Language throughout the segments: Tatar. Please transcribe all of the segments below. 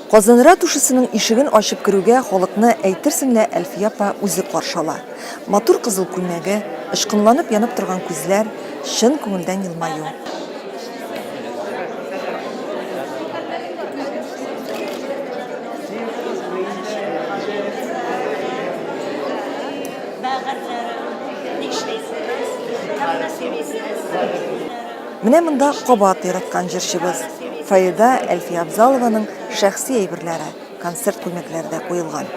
Казан ратушасының ишеген ачып керүгә халыкны әйтерсең лә Әлфия апа үзе каршы ала. Матур кызыл күлмәге, очкынланып янып торган күзләр, чын күңелдән елмаю. Менә монда кабат яраткан җырчыбыз, фойеда Әлфия Абзалованың шәхси әйберләре, концерт күлмәкләре дә куелган.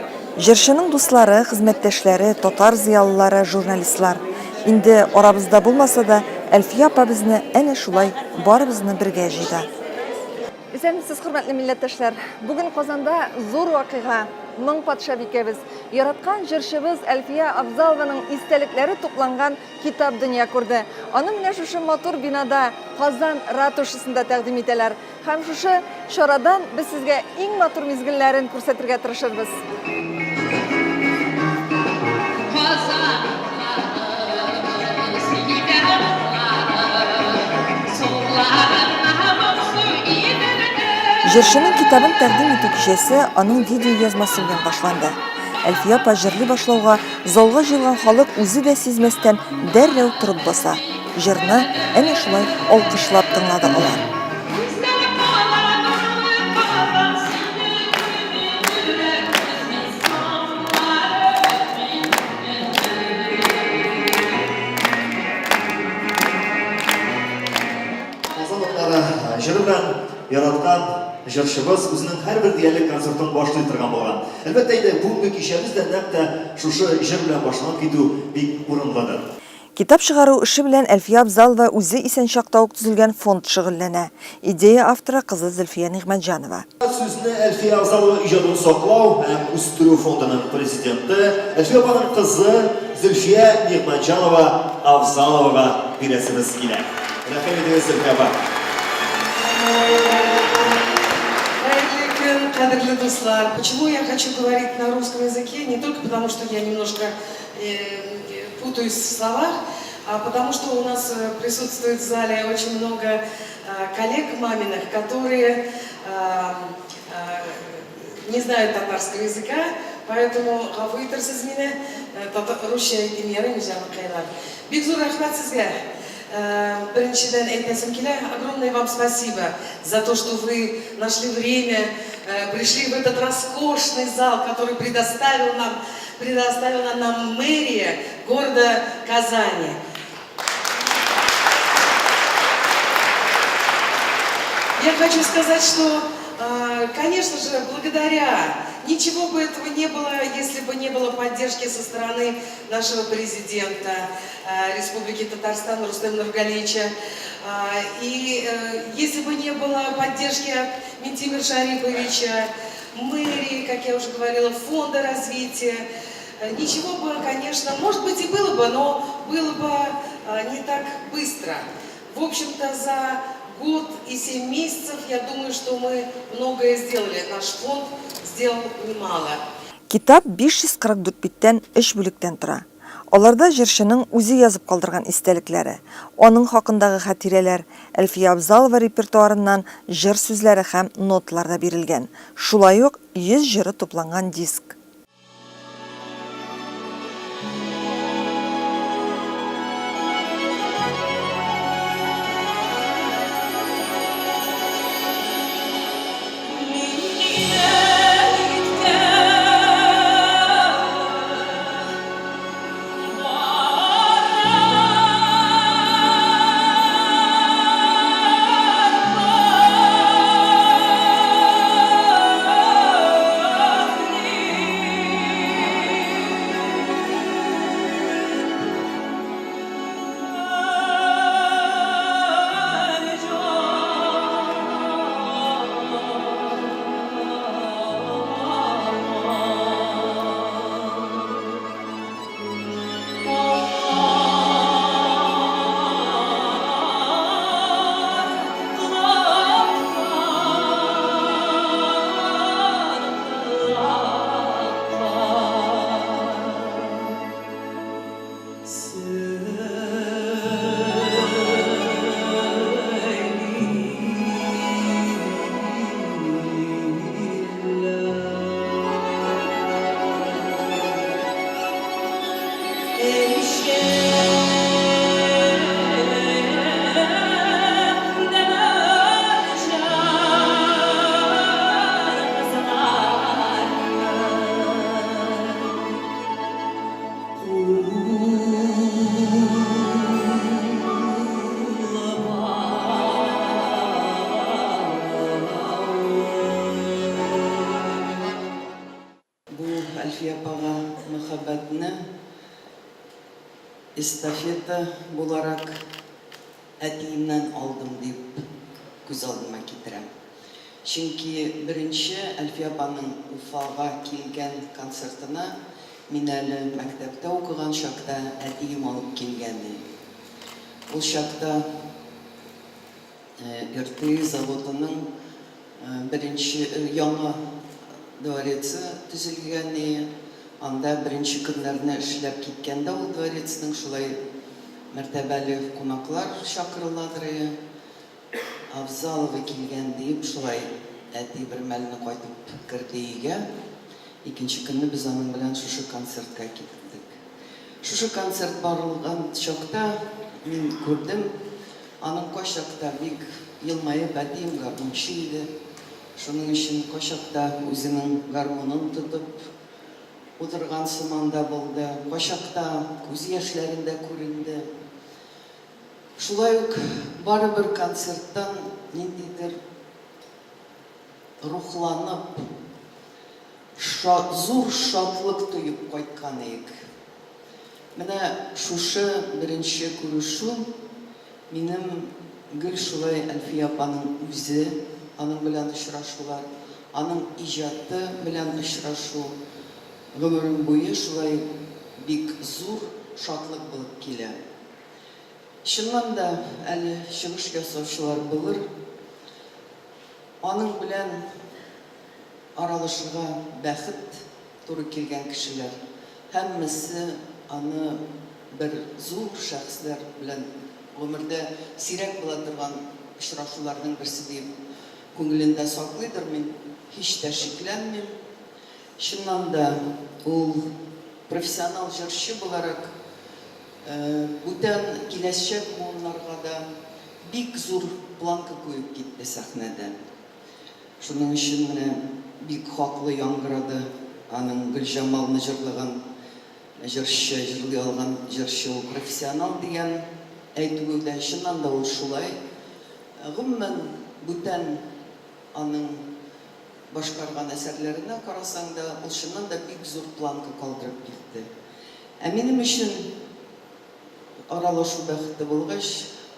Җырчының дуслары, хезмәттәшләре, татар зыялылары, журналистлар. Инде арабызда булмаса да, Әлфия апа безне әнә шулай барыбызны бергә җыйда. Исәнмесез, хөрмәтле милләттәшләр! Бүген Казанда зур вакыйга, моң патшабикәбез, яраткан җырчыбыз Әлфия Абзалованың истәлекләре тупланган китап дөнья күрде. Аны менә шушы матур бинада, Казан ратушасында тәкъдим итәләр. Һәм шушы чарадан без сезгә иң матур мизгелләрен күрсәтергә тырышырбыз. Җырчының китабын тәкъдим итү кичәсе аның видеоязмасы белән башланды. Әлфия апа җырлый башлауга, залга җыелган халык үзе дә сизмәстән дәррәү торып баса. Җырны әнә шулай алкышлап тыңлады алар. Казан утлары җыры белән яраткан җырчыбыз үзенең һәрбер диярлек концертын башлый торган булган. Әлбәттә инде, бүгенге кичәбез дә нәкъ тә шушы җыр белән башланып китү бик урынлыдыр. Китап чыгару эше белән Әлфия Абзалова үзе исән чакта ук төзелгән фонд шөгыльләнә. Идея авторы, кызы Зөлфия Нигъмәтҗанова. Сүзне Әлфия Абзалова иҗатын саклау һәм үстерү фондының президенты, Әлфия апаның кызы Зөлфия Нигъмәтҗанова Авзаловага бирәсебез килә. Рәхим итегез, Зөлфия апа. Хәерле көн, кадерле дуслар! Почему я хочу говорить на русском языке? Не только потому, что я немножко путаюсь в словах, а потому что у нас присутствует в зале очень много коллег маминых, которые не знают татарского языка, поэтому гафу итәрсез мине, русча әйтим, ярыймы, җаныкайлар? Бик зур рәхмәт сезгә! Беренчедән әйтәсем килә, огромное вам спасибо за то, что вы нашли время, пришли в этот роскошный зал, который предоставил нам, предоставила нам мэрия города Казани. Я хочу сказать, что, конечно же, благодаря, ничего бы этого не было, если бы не было поддержки со стороны нашего президента Республики Татарстан Рустема Нургалиевича. И если бы не было поддержки от Минтимера Шариповича, мэрии, как я уже говорила, фонда развития, ничего бы, конечно, может быть и было бы, но было бы не так быстро. В общем-то, за год и 7 месяцев, я думаю, что мы многое сделали. Наш фонд сделал немало. Китап 544 биттән, өч бүлектән тора. Аларда җырчының үзе язып калдырган истәлекләре, аның хакындагы хатирәләр, Әлфия Абзалова репертуарыннан җыр сүзләре һәм ноталар да бирелгән, шулай ук 100 җыры тупланган диск. Әлфия апага мәхәббәтне эстафета буларак әтиемнән алдым дип күз алдыма китерәм. Чөнки беренче Әлфия апаның Уфага килгән концертына мин әле мәктәптә укыган чакта әтием алып килгән иде. Ул чакта РТИ заводының беренче яңа дворецы төзелгән и анда беренче көннәрне эшләп киткәндә ул дворецның шулай мәртәбәле кунаклар чакырыладыр и Авзалова килгән диеп шулай әти бер мәлне кайтып керде өйгә. Икенче көнне без аның белән шушы концертка киттек. Шушы концерт барылган чакта мин күрдем, аның кайчакта бик елмаеп, әтием гармунчы иде, шуның өчен кайчакта үзенең гармунын тотып утырган сыман да булды, кайчакта күз яшьләрендә күренде. Шулай ук барыбер концерттан ниндидер рухланып, зур шатлык тоеп кайткан иек. Менә шушы беренче күрешү минем гел шулай Әлфия апаның үзе, аның белән очрашулар, аның иҗаты белән очрашу гомерем буе шулай бик зур шатлык булып килә. Чыннан да, әле чыгыш ясаучылар булыр. Аның белән аралашырга бәхет туры килгән кешеләр һәммәсе аны бер зур шәхесләр белән гомердә сирәк була торган очрашуларның берсе диеп күңелендә саклыйдыр, мин һич тә шикләнмим. Чыннан да, ул профессионал җырчы буларак бүтән киләчәк буыннарга да бик зур планка куеп китте сәхнәдә. Шуның өчен менә бик хаклы яңгырады аның Гөлҗамалны җырлаган җырчы, җырлый алган җырчы ул профессионал дигән әйтүе дә. Чыннан да ул шулай. Гомумән, бүтән аның башкарган әсәрләренә карасаң да, ул чыннан да бик зур планка калдырып китте. Ә минем өчен аралашу бәхете булгач,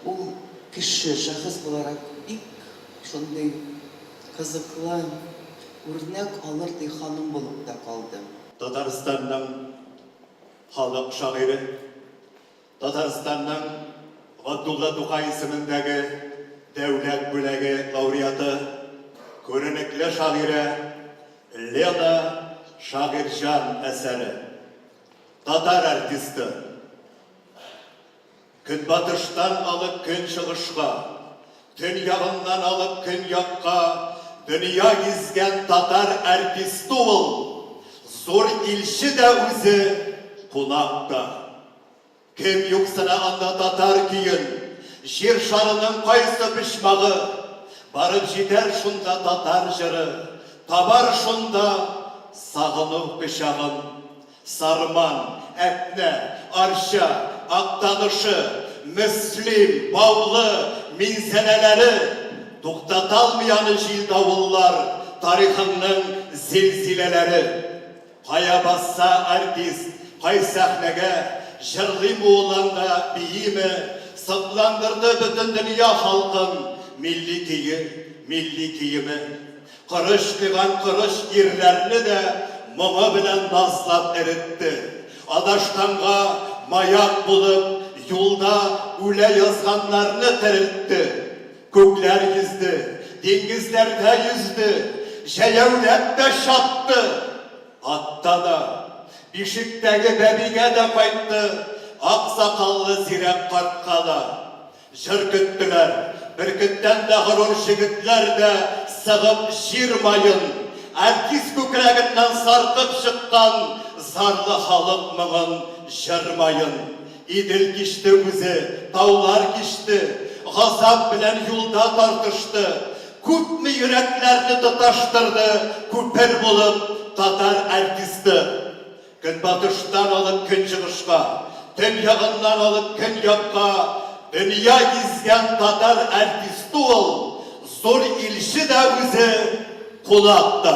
ул кеше, шәхес буларак бик шундый кызыклы, үрнәк алырдай ханым булып та калды. Татарстанның халык шагыйре, Татарстанның Габдулла Тукай исемендәге Дәүләт бүләге лауреаты, күренекле шагыйрә Лена Шагыйрьҗан әсәре. Татар артисты. Көнбатыштан алып көнчыгышка, төньягыннан алып көньякка дөнья гизгән татар артисты ул, зур илче дә үзе, кунак та. Кем юксына анда татар көен, җир шарының кайсы почмагы, барып җитәр шунда татар җыры, табар шунда сагыну кочагын. Сарман, Әтнә, Арча, Актанышы, Мөслим, Баулы, Минзәләләре туктаталмый аны җил-давыллар, тарихыңның зилзиләләре. Кая басса артист, кай сәхнәгә, җырлыймы ул анда, бииме, сокландырды бөтен дөнья халкын милли көе, милли киеме. Корыч койган корыч ирләрне дә моңы белән назлап эретте. Адашканга маяк булып, юлда үлә язганнарны терелтте. Күкләр йөзде, диңгезләрдә йөзде, җәяүләп тә чапты. Атта да, бишектәге бәбигә дә кайтты, ак сакаллы зирәк картка да. Җыр көттеләр. Бөркеттән дә горур җегетләр дә сыгып җир маен, артист күкрәгеннән саркып чыккан зарлы халык моңын җыр маен. Идел кичте үзе, таулар кичте, газап белән юлда тартышты. Күпме йөрәкләрне тоташтырды күпер булып татар артисты. Көнбатыштан алып көнчыгышка, төньягыннан алып көньякка дөнья гизгән татар артисты ул, зур илче дә үзе, кунак та.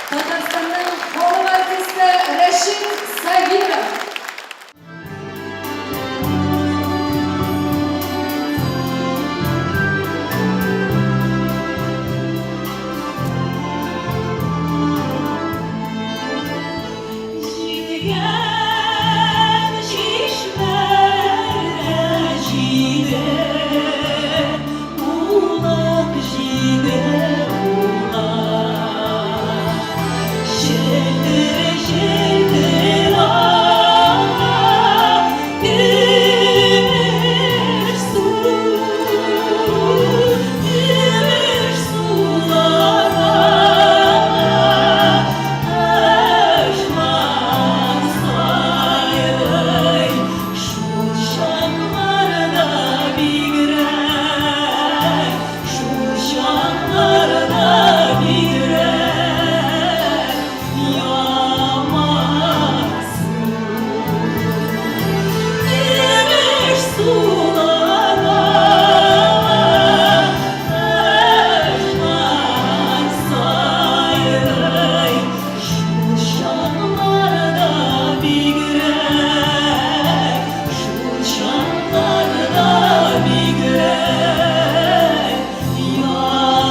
Татарстанның халык артисты. артисты Рәшит Сабиров. Җиткән чишмәләрдә җиде улак, җиде улак. Челтер-челтер ага көмеш су, көмеш сулар ага. Дошман сайрый, шул чакларда бигрәк, шул чакларда бигрәк ямансу. Көмеш сулар дошман сайрый, шул чакларда бигрәк, шул чакларда бигрәк ямансу.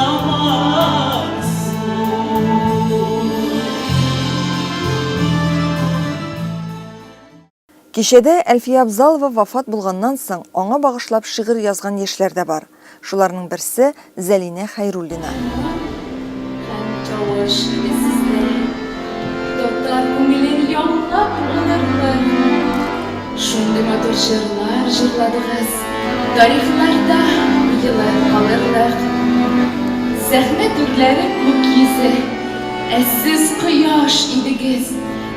Кичәдә Әлфия Абзалова вафат булганнан соң аңа багышлап шигырь язган яшьләр дә бар. Шуларның берсе, Зәлинә Хәйруллина. Моң һәм тавыш иде сездә, Татар күңелен яулап алырлык. Шундый матур җырлар җырладыгыз, Тарихларда уелып калырлык. Сәхнә түрләре күк йөзе, Ә сез кояш идегез.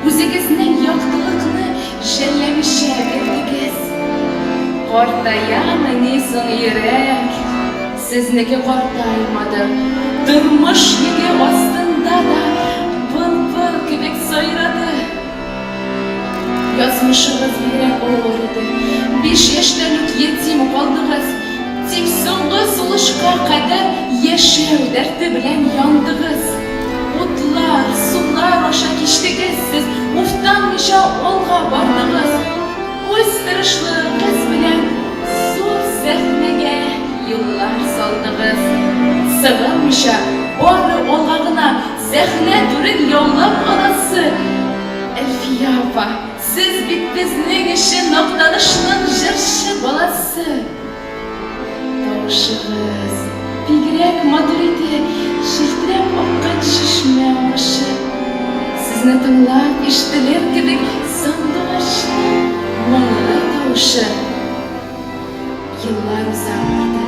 Үзегезнең яктылыкны жәлләмичә бирдегез. Картаямыни соң йөрәк? Сезнеке картаймады. Тормыш йөге астында да былбыл кебек сайрады. Язмышыгыз бигрәк авыр иде. Биш яшьтән үк ятим калдыгыз. Тик соңгы сулышка кадәр яшәү дәрте белән яндыгыз. Утлар, сулар аша кичтегез сез, уфтанмыйча алга бардыгыз. Үз тырышлыгыгыз белән зур сәхнәгә юллар салдыгыз. Сыгылмыйча, бары алга гына, сәхнә түрен яулап аласы. Әлфия апа, сез бит безнең өчен Актанышның җырчы баласы. Тавышыгыз бигрәк матур иде, челтерәп аккан чишмә агышы. Сезне тыңлап ишетелер кебек сандугачның моңлы тавышы. Еллар уза барды.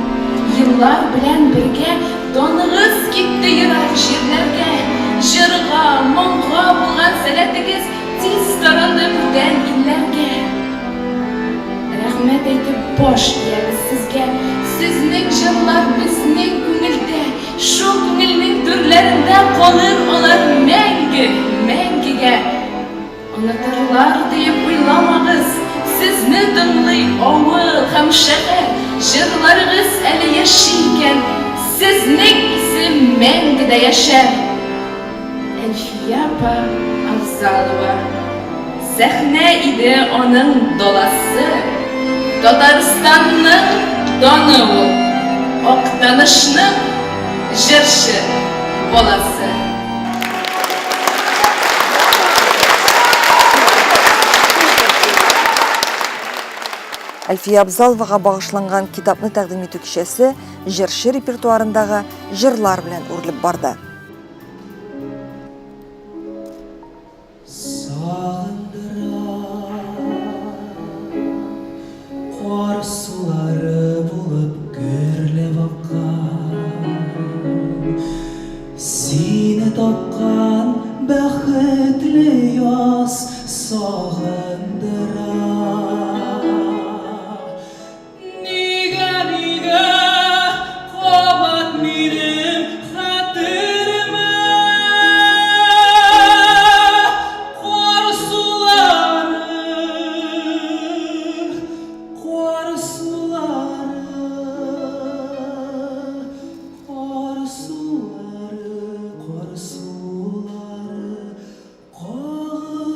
Еллар белән бергә даныгыз китте ерак җирләргә. Җырга, моңга булган сәләтегез тиз таралды бүтән илләргә. Рәхмәт әйтеп баш иябез сезгә. Сезнең җырлар безнең күңелдә, шул күңелнең түрләрендә калыр алар мәңге, мәңгегә. Онытырлар диеп уйламагыз, сезне тыңлый авыл һәм шәһәр, җырларыгыз әле яши икән, сезнең исем мәңге дә яшәр. Әлфия апа Авзалова. Сәхнә иде аның даласы, Татарстанның даны ул, Актанышның җырчы баласы. Әлфия Абзаловага багышланган китапны тәкъдим итү кичәсе җырчы репертуарындагы җырлар белән үрелеп барды. Сагындыра кар сулары булып гөрләп аккан, Сине тапкан бәхетле яз сагындыра. Нигә, нигә кабат минем хәтеремә кар сулары, кар сулары, кар сулары, кар сулары кагыла?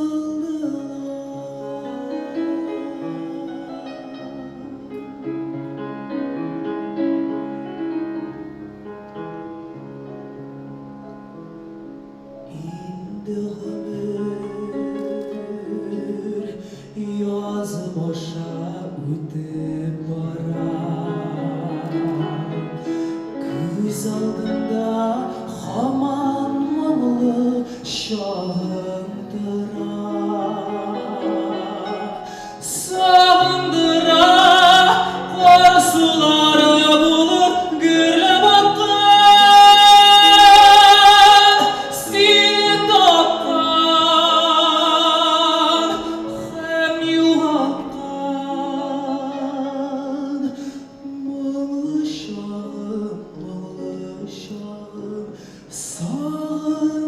Инде гомер язмыша үтеп бара. Күз алдымда һаман моңлы чагың тора. Сагындыра кар сулары булып гөрләп аккан, сине тапкан һәм югалткан моңлы чагым, моңлы чагым сагындыра.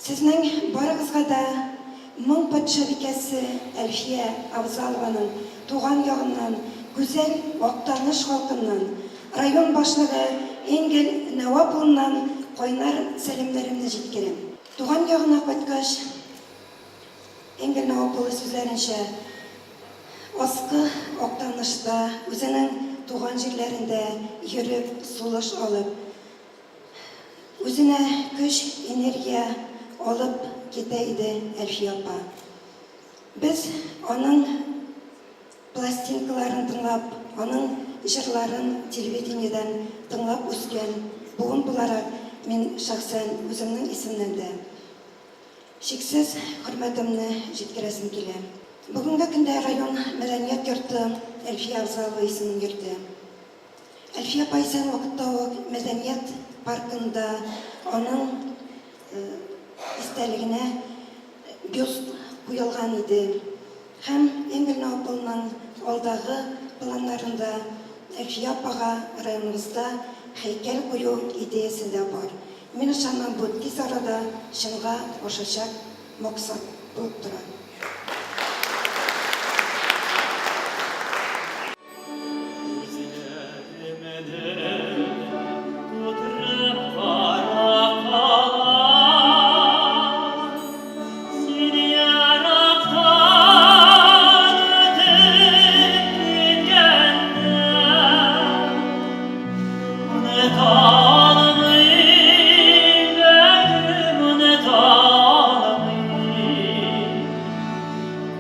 Сезнең барыгызга да моң патшабикәсе Әлфия Авзалованың туган ягыннан, гүзәл Актаныш халкыннан, район башлыгы Энгель Нәвап улыннан кайнар сәламнәремне җиткерәм. Туган ягына кайткач, Энгель Нәвап улы сүзләренчә, Аскы Актанышта, үзенең туган җирләрендә йөреп, сулыш алып, Үзенә көч, энергия алып китә иде Әлфия апа. Без аның пластинкаларын тыңлап, аның җырларын телевидениедән тыңлап үскән буын буларак, мин шәхсән үземнең исемнән дә чиксез хөрмәтемне җиткерәсем килә. Бүгенге көндә район мәдәният йорты Әлфия Авзалова исемен йөртә. Әлфия апа исән вакытта ук мәдәният паркында аның истәлегенә бюст куелган иде. Һәм Энгель Наупылның алдагы планнарында Әлфия апага районыбызда һәйкәл кую идеясе дә бар. Мин ышанам, бу тиз арада чынга ашачак максат булып тора.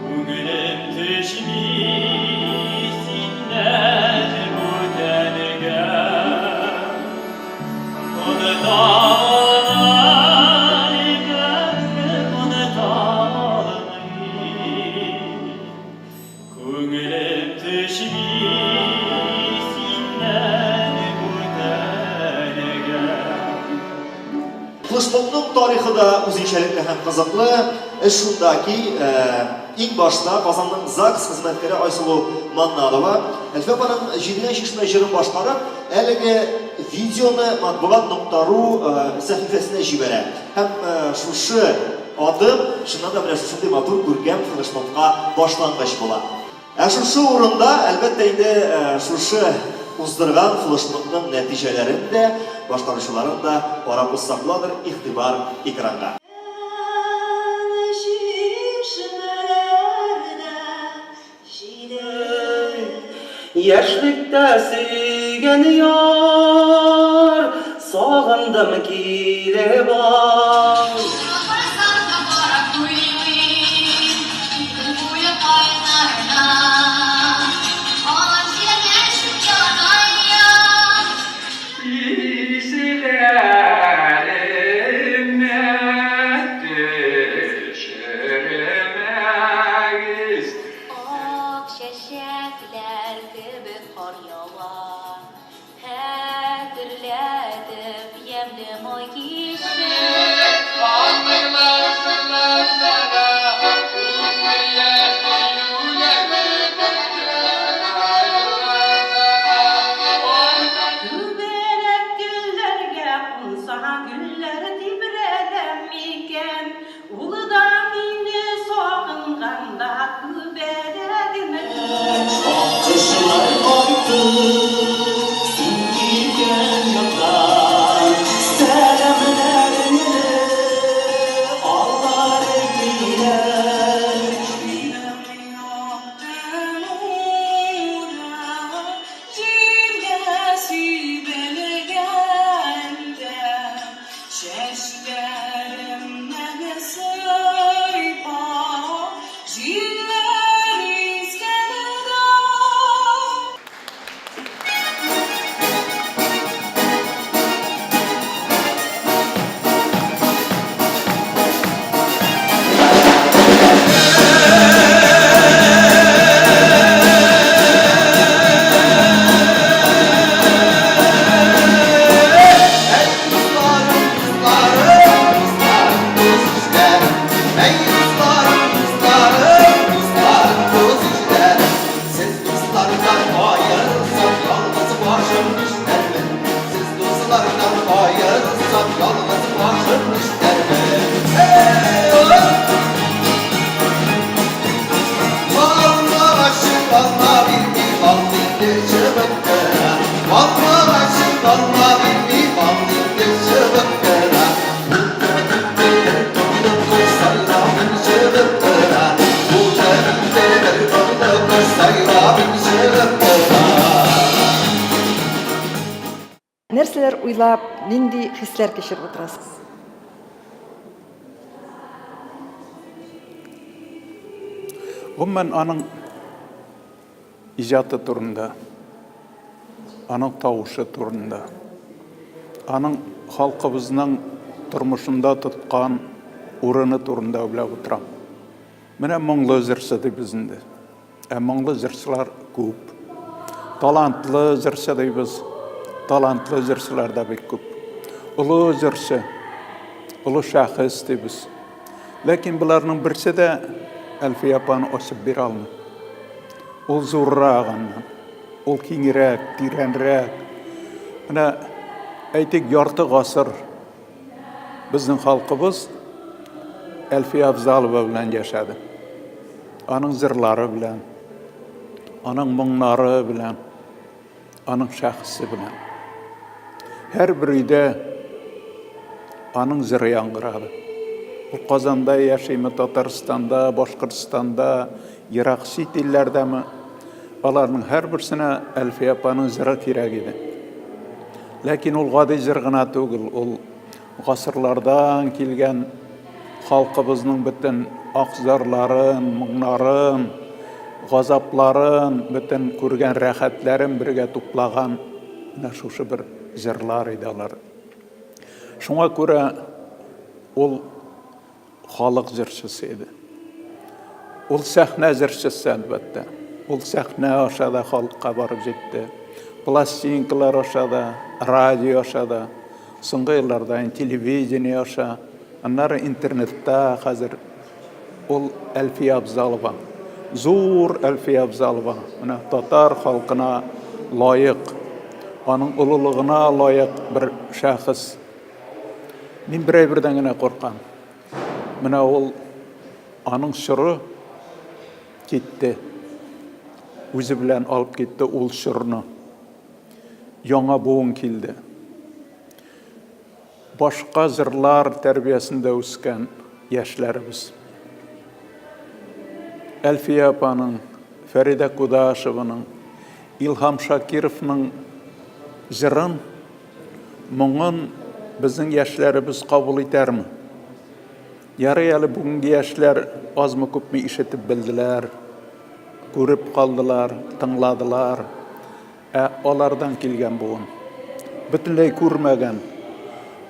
Күңелем төшми синнән бүтәнгә. Оныта алмыйм, бәгърем, оныта алмыйм. Күңелем төшми синнән бүтәнгә. Флешмобның тарихы да үзенчәлекле һәм кызыклы. Эш шунда ки, иң башта Казанның ЗАГС хезмәткәре Айсылу Маннанова Әлфия апаның Җидегән чишмә җырын башкарып, әлеге видеоны матбугат нокта ру сәхифәсенә җибәрә. Һәм шушы адым, чыннан да, менә шушындый матур күркәм флешмобка башлангыч була. Ә шушы урында, әлбәттә инде, шушы уздырган флешмобның нәтиҗәләрен дә, башкаручыларын да карап узсак буладыр, игътибар экранга. Яшьлектә сөйгән яр, сагындым килеп ай. Базарга барып уйлыйм, Идел буе кайнарда. Алар сөйләгән шул яланаяк. Исләремә төшермәгез. Ак чәчәкләр кебек кар ява. Хәтерләтеп ямьле май кичен. Күбәләк гөлләргә кунса, гөлләр тибрәлә микән? Ул да мине сагынганда күбәләгем. Аккошлар кайтты син киткән яктан, Сәламнәреңне алар әйтмиләр. Минем якты нуры җир. Нәрсәләр уйлап, нинди хисләр кичереп утырасыз? Гомумән, аның иҗаты турында, аның тавышы турында, аның халкыбызның тормышында тоткан урыны турында уйлап утырам. Менә моңлы җырчы дибез инде. Ә моңлы җырчылар күп. Талантлы җырчы дибез. Талантлы җырчылар да бик күп. Олы җырчы, олы шәхес дибез. Ләкин боларның берсе дә Әлфия апаны ачып бирә алмый. Ул зуррак аннан. Ул киңрәк, тирәнрәк. Менә әйтик, ярты гасыр Безнең халкыбыз Әлфия Авзалова белән яшәде. Аның җырлары белән, аның моңнары белән, аның шәхесе белән. Һәрбер өйдә аның җыры яңгырады. Ул Казанда яшиме, Татарстанда, Башкортстанда, ерак чит илләрдәме, аларның һәрберсенә Әлфия апаның җыры кирәк иде. Ләкин ул гади җыр гына түгел, ул гасырлардан килгән халкыбызның бөтен ак-зарларын, моңнарын, газапларын, бөтен күргән рәхәтләрен бергә туплаган менә шушы бер җырлар иде алар. Шуңа күрә ул Халык җырчысы иде. Ул сәхнә җырчысы, әлбәттә. Ул сәхнә аша да халыкка барып җитте. Пластинкалар аша да, радио аша да, соңгы елларда инде телевидение аша, аннары интернетта хәзер ул Әлфия Абзалова. Зур Әлфия Абзалова. Менә татар халкына лаек, аның олылыгына лаек бер шәхес. Мин бер әйбердән генә куркам. Менә ул аның чоры китте. Үзе белән алып китте ул чорны. Яңа буын килде. Башка җырлар тәрбиясендә үскән яшьләребез. Әлфия апаның, Фәридә Кудашеваның, Илһам Шакировның җырын Моңын безнең яшьләребез кабул итәрме? Ярый әле бүгенге яшьләр азмы-күпме ишетеп белделәр, күреп калдылар, тыңладылар. Ә алардан килгән буын, бөтенләй күрмәгән,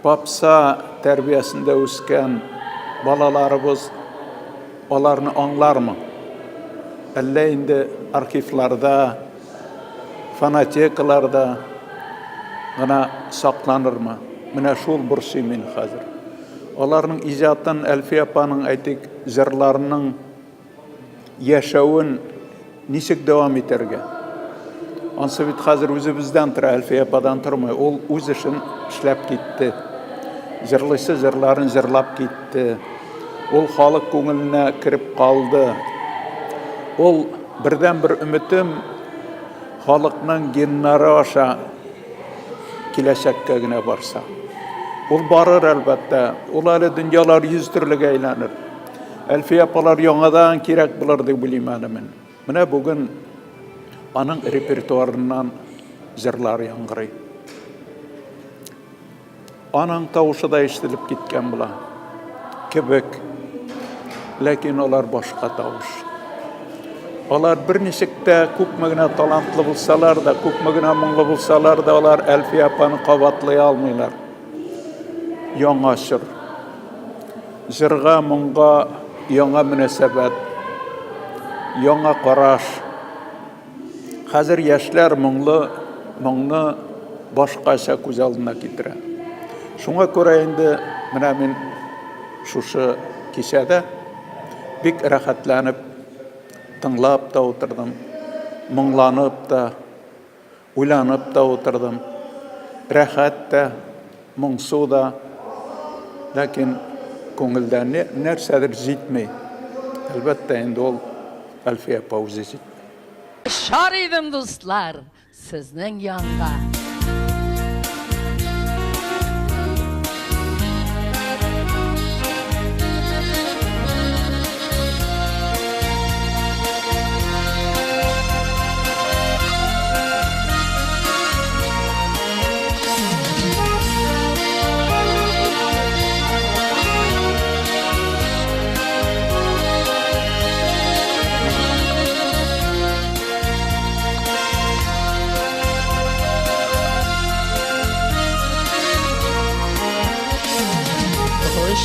попса тәрбиясендә үскән балаларыбыз аларны аңлармы? Әллә инде архивларда фонотекаларда гына сакланырмы? Менә шул борчый мине хәзер. Аларның иҗатын, Әлфия апаның, әйтик, җырларының яшәвен ничек дәвам итәргә? Ансы бит хәзер үзебездән тора, Әлфия ападан тормый. Ул үз эшен эшләп китте. Җырлыйсы җырларын җырлап китте. Ул халык күңеленә кереп калды. Ул бердәнбер өметем халыкның геннары аша киләчәккә генә барса. Ул барыр, әлбәттә. Ул әле дөньялар йөз төрлегә әйләнер. Әлфия апалар яңадан кирәк булыр дип уйлыйм әле мин. Менә бүген аның репертуарыннан җырлар яңгырый. Аның тавышы да ишетелеп киткән була. Кебек. Ләкин алар башка тавыш. Алар берничек тә күпме генә талантлы булсалар да, күпме генә моңлы булсалар да, алар Әлфия апаны кабатлый алмыйлар. Яңа чор. Җырга, моңга яңа мөнәсәбәт, яңа караш. Хәзер яшьләр моңлы моңны башкача күз алдына китерә. Шуңа күрә инде менә мин шушы кичәдә бик рәхәтләнеп тыңлап та утырдым, моңланып та, уйланып та утырдым. Рәхәт тә, моңсу да, ләкин күңелдә нәрсәдер җитми. Әлбәттә, инде ул Әлфия апа үзе җитми. Очар идем, дуслар, сезнең янга.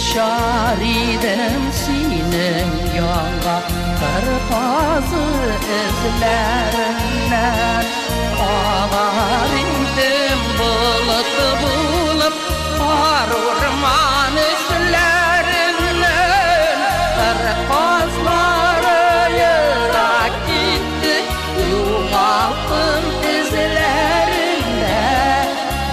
Очар идем синең янга, Кыр казы эзләреннән. Агар идем болыт булып, Кар урман өсләреннән. Кыр казлары ерак китте, Югалттым эзләрендә.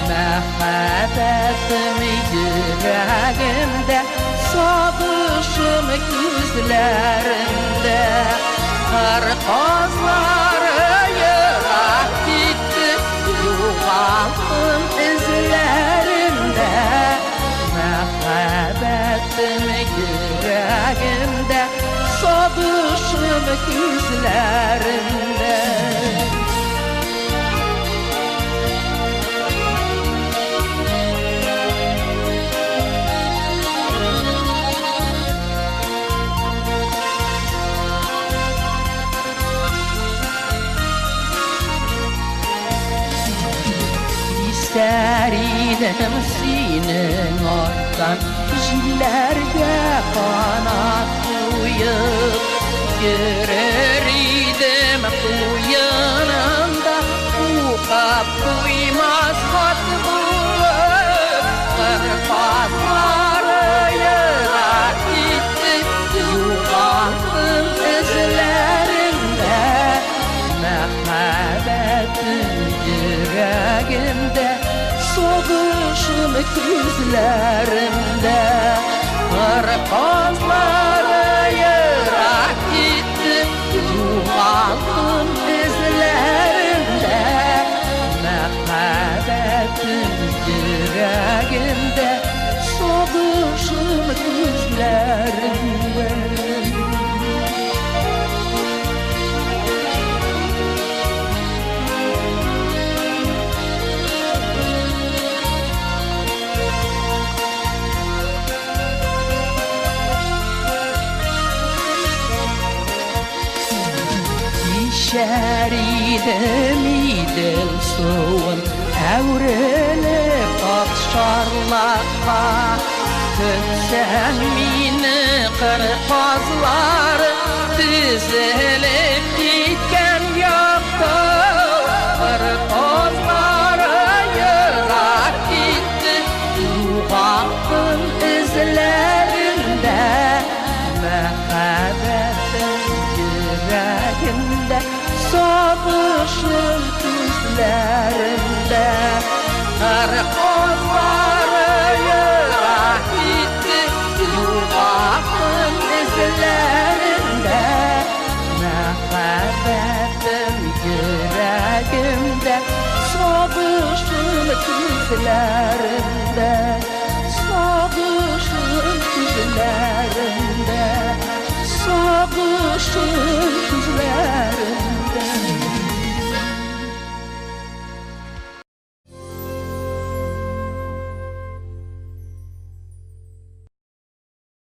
Мәхәббәтем йөрәгемдә, Сагышым күзләрендә. Кыр казлары ерак китте, Югалттым эзләрендә. Мәхәббәтем йөрәгемдә, Сагышым күзләрендә. Исәр идем синең арттан, Җилләргә канат куеп, Йөрер идем куенында, Укып туймас хат булып. Кыр казлары ерак китте, Югалттым эзләрендә. Мәхәббәтем йөрәгемдә, Сагышым күзләремдә. Кыр казлары ерак китте, Югалттым эзләрендә. Мәхәббәтем йөрәгемдә, Сагышым күзләрендә. Кичәр идем Идел суын, Әверелеп акчарлакка. Көтсәң мине, кыр казлары Тезелеп киткән якта. Кыр казлары ерак китте, Югалттым эзләрендә. Мәхәббәтем йөрәгемдә, Сагышым күзләрендә. Кыр казлары ерак китте, Югалттым эзләрендә. Мәхәббәтем йөрәгемдә, Сагышым күзләрендә. Сагышым күзләрендә, Сагышым